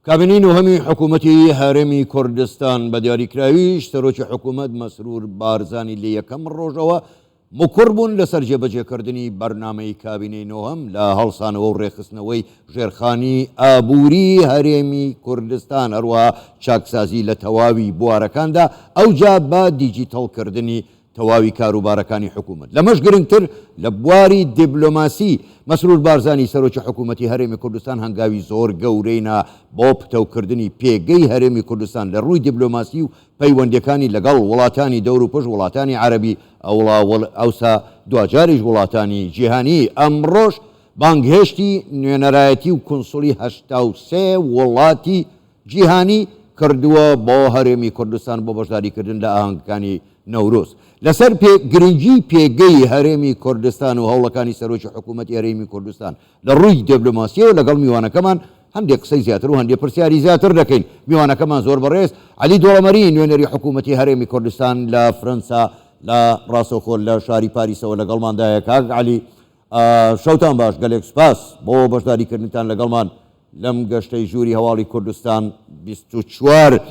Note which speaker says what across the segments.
Speaker 1: کابینەی نۆهەمی حکوومەتی هەرێمی کوردستان بە دیاریکراویش سەرۆکی حکوومەت مەسرور بارزانی لە یەکەم ڕۆژەوە مکوڕ بوون لەسەر جێبەجێکردنی بەرنامەی کابینەی نۆهەم لە هەڵسانەوە و ڕێکخستنەوەی ژێرخانی ئابووری هەرێمی کوردستان هەروەها چاکسازی لە تەواوی بوارەکاندا ئەوجا بە دیجیتەڵکردنی تەواوی کاروبارەکانی حکوومەت. لەمەش گرنگتر لە بواری دیبلۆماسی، مەسرور بارزانی سەرۆکی حکوومەتی هەرێمی کوردستان هەنگاوی زۆر گەورەی نا بۆ پتەوکردنی پێگەی هەرێمی کوردستان لە رووی دیبلۆماسی و پەیوەندیەکانی لەگەڵ وڵاتانی دەوروپشت وڵاتانی عەرەبی ئەوسا دواجاریش وڵاتانی جیهانی. ئەمڕۆش بانگهێشتی نوێنەرایەتی و کونسوڵی 83 وڵاتی جیهانی کردووە بۆ هەرێمی کوردستان بۆ بەشداریکردن لە ئاهەنگەکانی نەورۆز. لەسەر پێ گرنگی پێگەی هەرێمی کوردستان و هەوڵەکانی سەرۆکی حکوومەتی هەرێمی کوردستان لە ڕووی دبلۆماسییەوە لەگەڵ میوانەکەمان هەندێک قسەی زیاتر و هەندێک پرسیاری زیاتر دەکەین. میوانەکەمان زۆر بەڕێز عەلی دۆڵەمەری نوێنەری حکوومەتی هەرێمی کوردستان لە فرەنسا لە ڕاستەوخۆ لە شاری پاریسەوە لەگەڵماندایە. کاک عەلی شەوتان باش، گەلێک سوپاس بۆ بەشداریکردنتان لەگەڵمان لەم گەشتەی ژووری هەواڵی کوردستان 24.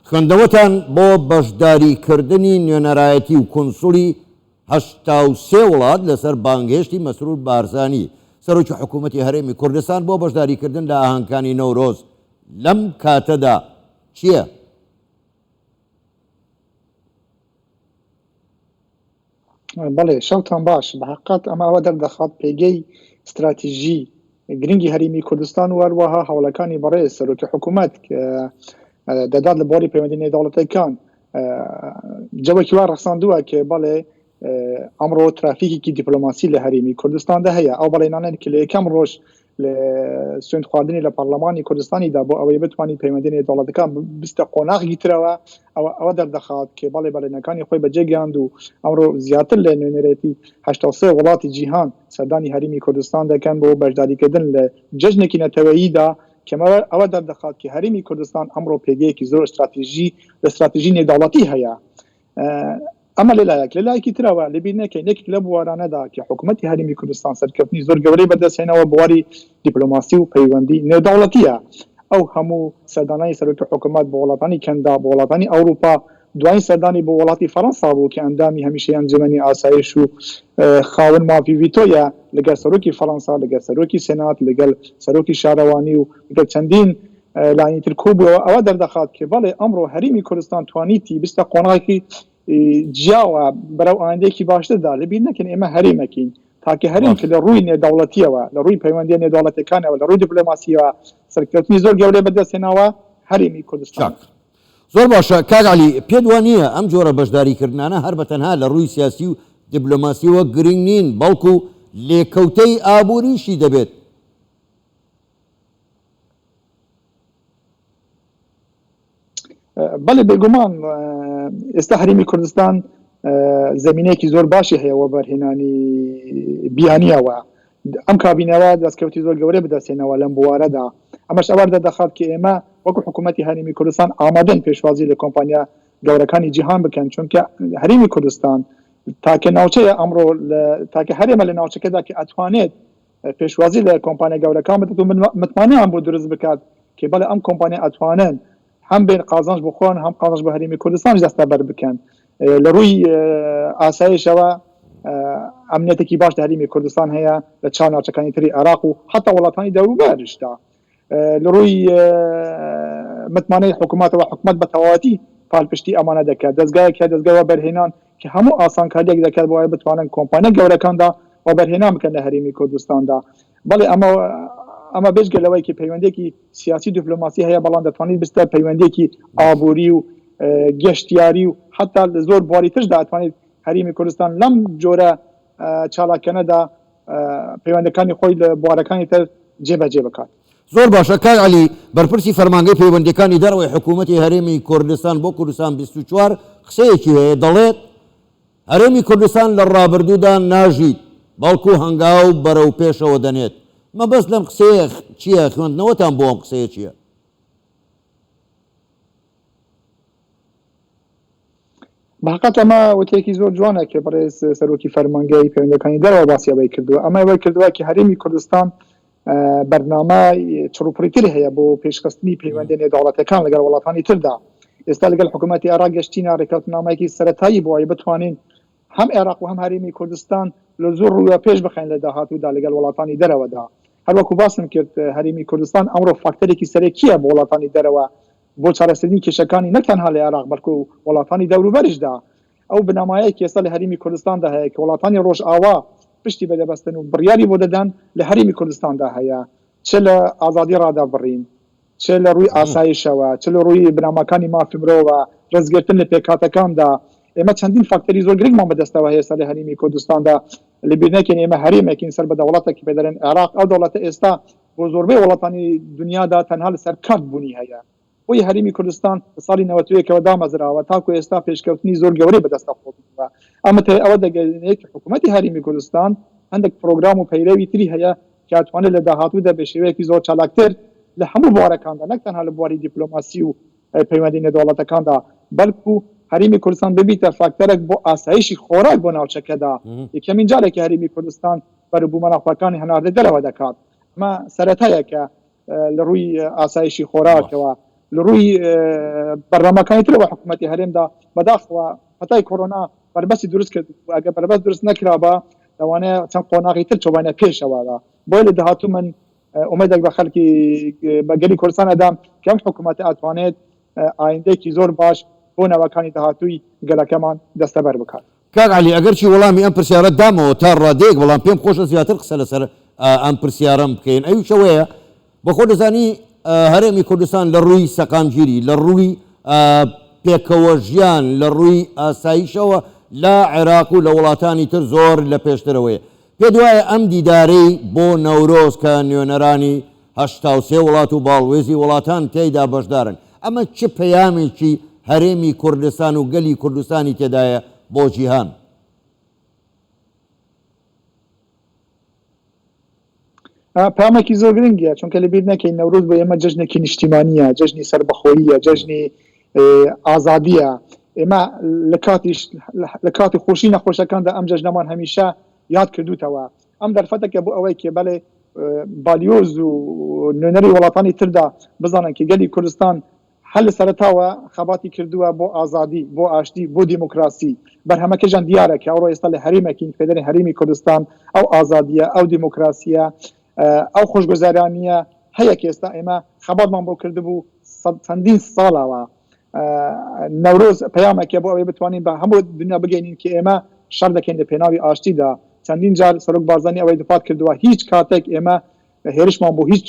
Speaker 1: خوێندنەوەتان بۆ بەشداریکردنی نوێنەرایەتی و کونسوڵی 83 وڵات لەسەر بانگهێشتی مەسرور بارزانی سەرۆکی حکوومەتی هەرێمی کوردستان بۆ بەشداریکردن لە ئاهەنگەکانی نەورۆز لەم کاتەدا چییە؟
Speaker 2: بەڵێ شەوتان باش بە حقت ئەمە ئەوە دەردەخات پێگەی ستراتیژی گرنگی هەرێمی کوردستان و هەروەها هەوڵەکانی بەڕێز سەرۆکی حکوومەت دەدات لە بواری پەیوەندی نێودەوڵەتەکان جەوەکی وا ڕەخساندووە کە بەڵێ ئەمڕۆ ترافیکێکی دیپلۆماسی لە هەرێمی کوردستاندا هەیە ئەو بەڵێنانەن کە لە یەکەم ڕۆژ سوێند خواردنی لە پەرلەمانی کوردستانیدا بۆ ئەوەی بتوانانی پەیوەندی نێودەوڵەتەکان بستە قۆناغی ترەوە ئەوە ئەوە دەردەخات کە بەڵێ بەڵێنەکانی خۆی بەجێگەیاند و ئەمڕۆ زیاتر لە نوێنەرێتی 83 وڵاتی جیهان سەردانی هەرێمی کوردستان دەکەن بۆ بەشداریکردن لە جەژنێکی نەتەوەییدا کەمەوە ئەوە دەردەخات کە هەرێمی کوردستان ئەمڕۆ پێگەیەکی زۆر استراتیژی لە استراتیژی نێودەوڵەتی هەیە. ئەمە لە لایەک، لە لایەکی ترەوە لەبیر نەکەین یەکێک لەو بوارانەدا کە حکوومەتی هەرێمی کوردستان سەرکەوتنی زۆر گەورەی بەدەستهێناوە بواری دیپلۆماسی و پەیوەندی نێودەوڵەتییە. ئەو هەموو سەردانانی سەرۆکی حکوومەت بۆ وڵاتانی کەندا، بۆ وڵاتانی ئەوروپا، دوایین سەردانی بۆ وڵاتی فەرەنسا بوو کە ئەندامی هەمیشەی ئەنجومەنی ئاسایش و خاوەن مافی ڤیتۆیە، لەگەڵ سەرۆکی فەرەنسا، لەگەڵ سەرۆکی سێنات، لەگەڵ سەرۆکی شارەوانی و لەگەڵ چەندین لایەنی تر کۆبووەوە، ئەوە دەردەخات کە بەڵێ ئەمڕۆ هەرێمی کوردستان توانیتی بچتە قۆناغێکی جیاوە بەرەو ئایندەیەکی باشتردا. لەبیر نەکەین ئێمە هەرێمەکین، تاکە هەرێم کە لە ڕووی نێودەوڵەتییەوە، لە ڕووی پەیوەندییە نێودەوڵەتییەکانەوە، لە ڕووی دیپلۆماسییەوە سەرکەوتنی زۆر گەورەی بەدەستهێناوە هەرێمی کوردستانە.
Speaker 1: چاک. زۆر باشە کاک عەلی، پێت وا نییە ئەم جۆرە بەشداریکردنانە هەر بە تەنها لە ڕووی سیاسی و دیپلۆماسییەوە گرنگ نین، بەڵکو لێکەوتەی ئابووریشی دەبێت؟
Speaker 2: بەڵێ بێگومان ئێستا هەرێمی کوردستان زمینەیەکی زۆر باشی هەیە وەبەرهێنانی بیانیەوە ئەم کابینەوە دەستکەوتی زۆر گەورەی بەدەستهێناوە لەم بوارەدا ئەمەش ئەوە دەردەخات کە ئێمە وەکو حکوومەتی هەرێمی کوردستان ئامادەن پێشوازی لە کۆمپانیا گەورەکانی جیهان بکەن چونکە هەرێمی کوردستان تاکە ناوچەیە ئەمڕۆ تاکە هەرێمە لە ناوچەکەدا کە ئەتوانێت پێشوازی لە کۆمپانیا گەورەکان بدات و متمانەیان بۆ دروست بکات کە بەڵێ ئەم کۆمپانیا ئەتوانن هەم بێن قازانج بۆ خۆیان هەم قازانج بۆ هەرێمی کوردستانیش دەستەبەر بکەن لە ڕووی ئاسایشەوە ئەمنیەتێکی باش لە هەرێمی کوردستان هەیە لە چاو ناوچەکانی تری عێراق و حتا وڵاتانی دەوروبەریشدا لە ڕووی متمانەی حکوومەتەوە حکوومەت بە تەواوەتی پاڵپشتی ئەمانە دەکات دەستگایەک هەیە دەستگای وەبەرهێنان کە هەموو ئاسانکارییەک دەکات بۆ ئەوەی بتوانن کۆمپانیا گەورەکاندا وەبەرهێنان بکەن لە هەرێمی کوردستاندا بەڵێ ئەمە ئەمە بێجگە لەوەی کە پەیوەندێکی سیاسی دیپلۆماسی هەیە بەڵام دەتوانیت بستە پەیوەندێکی ئابووری و گەشتیاری و حتا لە زۆر بواری ترشدا ئەتوانێت هەرێمی کوردستان لەم جۆرە چالاکیانەدا پەیوەندەکانی خۆی لە بوارەکانی تر جێبەجێ بکات.
Speaker 1: زۆر باشە کاک عەلی، بەرپرسی فەرمانگەی پەیوەندیەکانی دەرەوەی حکوومەتی هەرێمی کوردستان بۆ کوردستان 24 قسەیەکی هەیە دەڵێت، هەرێمی کوردستان لە ڕابردوودا ناژیت، بەڵکو هەنگاو بەرەو پێشەوە دەنێت. مەبەست لەم قسەیە چییە، خوێندنەوەتان بۆ ئەم قسەیە چییە؟
Speaker 2: بەحەقەت ئەمە وتەیەکی زۆر جوانە کە بەڕێز سەرۆکی فەرمانگەی پەیوەندیەکانی دەرەوە باسی ئەوەی کردووە ئەمە ئەوەی کردووە کە هەرێمی کوردستان. بەرنامە چڕوپڕیتر هەیە بۆ پێشخستنی پەیوەندیە نێودەوڵەتیەکان لەگەڵ وڵاتانی تردا. ئێستا لەگەڵ حکوومەتی عێراق گەشتینە ڕێککەوتنامەیەکی سەرەتایی بۆ ئەوەی بتوانین هەم عێراق و هەم هەرێمی کوردستان لە زۆر ڕووە پێش بخەین لە داهاتوودا لەگەڵ وڵاتانی دەرەوەدا. هەروەکو باسم کرد هەرێمی کوردستان ئەمڕۆ فاکتەرێکی سەرەکیە بۆ وڵاتانی دەرەوە بۆ چارەسەرکردنی کێشەکانی نەک تەنها لە عێراق بەڵکو وڵاتانی دەوروبەریشدا. ئەو بنەمایەی کە ئێستا لە هەرێمی کوردستاندا هەیە کە وڵاتانی ڕۆژئاوا پشتی بە دەبەستن و بڕیاری بۆ دەدەن لە هەرێمی کوردستاندا هەیە چ لە ئازادی ڕادەربڕین چ لە ڕووی ئاسایشەوە چ لە ڕووی بنەماکانی مافی مرۆوە ڕێزگرتن لە پێکهاتەکاندا ئێمە چەندین فاکتەری زۆر گرنگمان بەدەستەوە هەیە ئێستا لە هەرێمی کوردستاندا لەبیر نەکەین ئێمە هەرێمێکین سەر بە دەوڵەتێک پێ دەڵێن عێراق ئەو دەوڵەتە ئێستا بۆ زۆربەی وڵاتانی دنیادا تەنها لەسەر کارت بوونی هەیە بۆیە هەرێمی کوردستان لە ساڵی 91 ەوە دامەزراوە تاکو ئێستا پێشکەوتنی زۆر گەورەی بەدەستە خۆبووە. ئەمە تای ئەوە دەگەیەنێت کە حکوومەتی هەرێمی کوردستان هەندێک پرۆگرام و پەیرەوی تری هەیە کە ئەتوانێت لە داهاتوودا بە شێوەیەکی زۆر چالاکتر لە هەموو بوارەکاندا نەک تەنها لە بواری دیپلۆماسی و پەیوەندی نێودەوڵەتەکاندا بەلکو هەرێمی کوردستان ببیتە فاکتەرێک بۆ ئاسایشی خۆراک بۆ ناوچەکەدا. یەکەمین جارێک کە هەرێمی کوردستان بەروبوومە ناوخۆکانی هەناردەی دەرەوە دەکات. ئەمە سەرەتایەکە لە ڕووی ئاسایشی خۆراکەوە، لە ڕووی بەرنامەکانی ترەوە حکوومەتی هەرێمدا بەداخەوە پەتای کۆرۆنا بەربەستی دروست کرد و ئەگەر بەربەست دروست نەکرابا لەوانەیە چەند قۆناغی تر چۆبانە پێشەوەدا. بۆیە لە داهاتوو من ئومێدێک بە خەلکی بە گەلی کوردستان ئەدام کە ئەم حکوومەتە ئەتوانێت ئایندەیەکی زۆر باش بۆ نەوەکانی داهاتووی گەلەکەمان دەستەبەر بکات.
Speaker 1: کاک عەلی ئەگەرچی وەڵامی ئەم پرسیارەت دامەوە تا ڕادەیەک بەڵام پێم خۆشە زیاتر قسە لەسەر ئەم پرسیارەم بکەین ئەویش ئەوەیە بەخۆ دەزانی هەرێمی کوردستان لە ڕووی سەقامگیری لە ڕووی پێکەوە ژیان لە ڕووی ئاسایشەوە لە عێراق و لە وڵاتانی تر زۆر لە پێشترەوەیە پێت وایە ئەم دیدارەی بۆ نەورۆز کە نوێنەرانی 83 وڵات و باڵوێزی وڵاتان تێیدا بەشدارن ئەمە چ پەیامێکی هەرێمی کوردستان و گەلی کوردستانی تێدایە بۆ جیهان؟
Speaker 2: پامێکی زۆر گرنگە چونکە لەبیر نەکەین نەورۆز بۆ ئێمە جەژنێکی نیشتیمانیە جەژنی سەربەخۆییە جەژنی ئازادیە ئێمە لە کاتیش لە کاتی خۆشی نەخۆشەکاندا ئەم جەژنەمان هەمیشە یاد کردوتەوە ئەم دەرفەتەکە بۆ ئەوەی کە بەڵێ بالیۆز و نوێنەری وڵاتانی تردا بزانن کە گەلی کوردستان هەر لە سەرەتاوە خەباتی کردووە بۆ ئازادی، بۆ ئاشتی، بۆ دیموکراسی. بەرهەمەکەیشان دیارە کە ئەوڕۆ ئێستا لە هەرێمێکین کە دەرێن هەرێمی کوردستان ئەو ئازادییە، ئەو دیموکراسییە، ئەو خۆشگوزەرانییە هەیە کە ئێستا ئێمە خەباتمان بۆ کردبوو چەندین ساڵەوە. نەورۆز پەیامێکە بۆ ئەوەی بتوانین بە هەموو دنیا بگەینین کە ئێمە شەڕ دەکەین لە پێناوی ئاشتیدا. چەندین جار سەرۆک بارزانی ئەوەی دووپات کردووە هیچ کاتێک ئێمە هێرشمان بۆ هیچ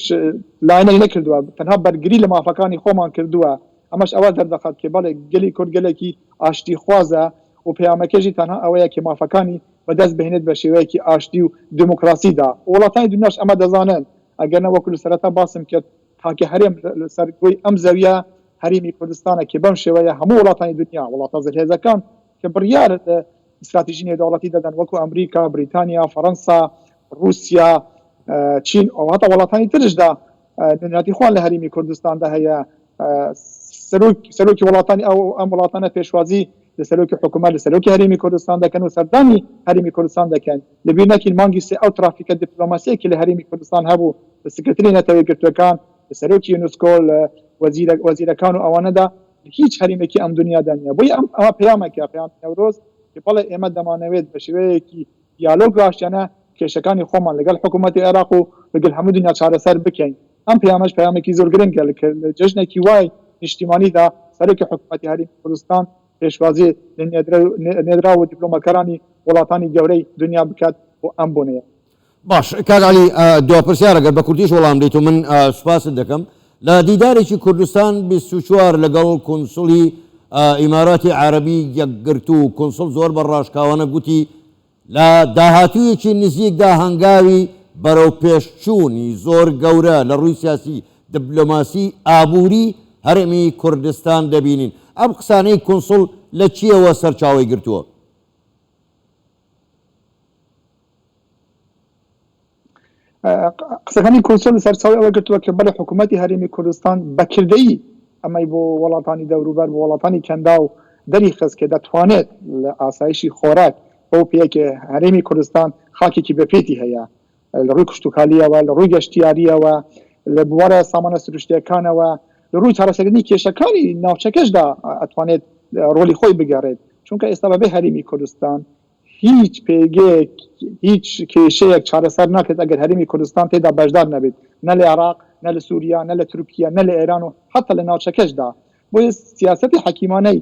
Speaker 2: لایەنێک نەکردووە، تەنها بەرگری لە مافەکانی خۆمان کردووە، ئەمەش ئەوە دەردەخات کە بەڵێ گەلی کورد گەلێکی ئاشتیخوازە و پەیامەکەشی تەنها ئەوەیە کە مافەکانی بەدەست بهێنێت بە شێوەیەکی ئاشتی و دیموکراسیدا، وڵاتانی دنیاش ئەمە دەزانن، ئەگەرنا وەکو لە سەرەتا باسم کرد تاکە هەرێم لەسەر گۆی ئەم زەویە هەرێمی کوردستانە کە بەم شێوەیە هەموو وڵاتانی دنیا وڵاتە زلهێزەکان کە بڕیار ستراتیژی نێودەوڵەتی دەدەن وەکو ئەمریکا، بریتانیا، فەرەنسا، ڕووسیا، چین و هەتا وڵاتانی ترشدا نوێنەرایەتی خۆیان لە هەرێمی کوردستاندا هەیە. سەرۆکی وڵاتانی ئەو ئەم وڵاتانە پێشوازی لە سەرۆکی حکوومەت لە سەرۆکی هەرێمی کوردستان دەکەن و سەردانی هەرێمی کوردستان دەکەن. لەبیر نەکەین مانگی سێ ئەو ترافیکە دیپلۆماسییە کە لە هەرێمی کوردستان هەبوو لە سکرتری نەتەوە یەکگرتووەکان، لە سەرۆکی یونسکۆ، لە وەزیرەکان و ئەوانەدا هیچ هەرێمێکی ئەم دنیادا نییە. بۆیە ئەم ئەمە پەیامێکە، پەیامی نەورۆز کە بەڵێ ئێمە دەمانەوێت بە شێوەیەکی دیالۆگ و ئاشتیانە کێشەکانی خۆمان لەگەڵ حکوومەتی عێراق و لەگەل هەموو دنیا چارەسەر بکەین. ئەم پەیامەش پەیامێکی زۆر گرنگە کە لە جەژنێکی وای نیشتیمانیدا سەرۆکی حکوومەتی هەرێمی کوردستان پێشوازی لە نێردراو و دیپلۆماتکارانی وڵاتانی گەورەی دنیا بکات بۆ ئەم بۆنەیە.
Speaker 1: باش کاک عەلی دوا پرسیار ئەگەر بە کوردیش وەڵام دەیت و من سوپاست دەکەم لە دیدارێکی کوردستان 24 لەگەڵ کونسوڵی ئیماراتی عەرەبی یەکگرتوو کونسڵ زۆر بە ڕاشکاوانە گوتی لە داهاتوویەکی نزیکدا هەنگاوی بەرەو پێشچوونی زۆر گەورە لە ڕووی سیاسی دبلۆماسی ئابووری هەرێمی کوردستان دەبینین ئەم قسانەی کونسوڵ لە چییەوە سەرچاوەی گرتووە؟
Speaker 2: قسەکانی کونسوڵ سەرچاوەی ئەوە گرتووە کە بەڵێ حکوومەتی هەرێمی کوردستان بە کردەیی ئەمەی بۆ وڵاتانی دەوروبەر بۆ وڵاتانی کەنداو دەری خست کە دەتوانێت لە ئاسایشی خۆراک بەو پێیە کە هەرێمی کوردستان خاکێکی بەپێتی هەیە. لە ڕووی کشتوکالییەوە، لە ڕووی گەشتیارییەوە، لە بوارە سامانە سروشتییەکانەوە، لە ڕووی چارەسەرکردنی کێشەکانی ناوچەکەشدا ئەتوانێت ڕۆڵی خۆی بگێڕێت، چونکە ئێستا بەبێ هەرێمی کوردستان هیچ پێگەیەک، هیچ کێشەیەک چارەسەر ناکرێت ئەگەر هەرێمی کوردستان تێدا بەشدار نەبێت، نە لە عێراق، نە لە سووریا، نە لە تورکیا، نە لە ئێران و حەتا لە ناوچەکەشدا. بۆیە سیاسەتی حەکیمانەی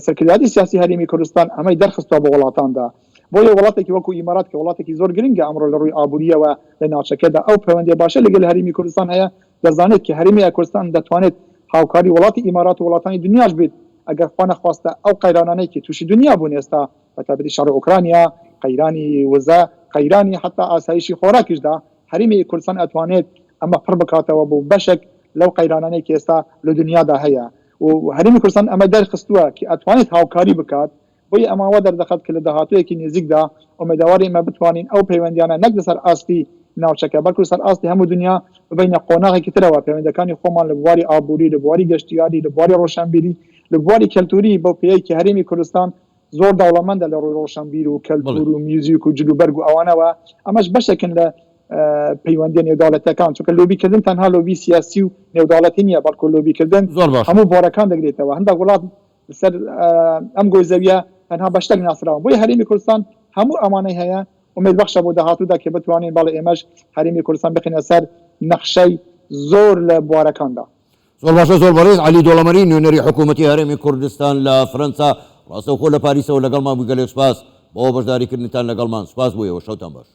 Speaker 2: سەرکردایەتی سیاسی هەرێمی کوردستان ئەمەی دەرخستوە بۆ وڵاتاندا. بۆیە وڵاتێکی وەکو ئیمارات کە وڵاتێکی زۆر گرنگە ئەمڕۆ لە ڕووی ئابوورییەوە لە ناوچەکەدا ئەو پەیوەندیە باشەی لەگەل هەرێمی کوردستان هەیە دەزانێت کە هەرێمی کوردستان دەتوانێت هاوکاری وڵاتی ئیمارات و وڵاتانی دنیاش بێت ئەگەر خوا نەخواستە ئەو قەیرانانەی کە تووشی دنیا بوون ئێستا بەتایبەتی شەڕی ئۆکرانیا، قەیرانی وزە، قەیرانی حەتا ئاسایشی خۆراکیشدا هەرێمی کوردستان ئەتوانێت ئەمە پڕ بکاتەوە بۆ بەشێک لەو قەیرانانەی کە ئێستا لە دنیادا هەیە و هەرێمی کوردستان ئەمە دەرخستووە کە ئەتوانێت هاوکاری بکات. بۆیە ئەمە وا دەردەخات کە لە داهاتوویەکی نزیکدا ئومێدەوارین ئێمە بتوانین ئەو پەیوەندیانە نەک لەسەر ئاستی ناوچەکە بەڵکو لەسەر ئاستی هەموو دنیا ببەینە قۆناغێکی ترەوە، پەیوەندیەکانی خۆمان لە بواری ئابووری، لە بواری گەشتیاری، لە بواری ڕۆشەنبیری، لە بواری کەلتووری بەو پێیەی کە هەرێمی کوردستان زۆر دەوڵەمەندە لە ڕووی ڕۆشەنبیر و کەلتوور و میوزیک و جلوبەرگ و ئەوانەوە، ئەمەش بەشێکن لە پەیوەندیە نێودەوڵەتیەکان، چونکە لۆبیکردن تەنها لۆبی سیاسی و نێودەوڵەتی نییە، بەڵکو لۆبیکردن هەموو بوارەکان دەگرێتەوە، هەندێک وڵات لەسەر ئەم گۆی زەویە تەنها بە شتێک ناسراون، بۆیە هەرێمی کوردستان هەموو ئەمانەی هەیە، ئومێد بەخشە بۆ داهاتوودا کە بتوانین بەڵێ ئێمەش هەرێمی کوردستان بخەینە سەر نەخشەی زۆر لە بوارەکاندا.
Speaker 1: زۆر باشە زۆر بەڕێز عەلی دۆڵەمەری نوێنەری حکوومەتی هەرێمی کوردستان لە فرەنسا ڕاستەوخۆ لە پاریسەوە لەگەڵمان بووی گەلێک سوپاس بۆ بەشداریکردنتان لەگەڵمان سوپاس بۆ ئێوە شەوتان باش.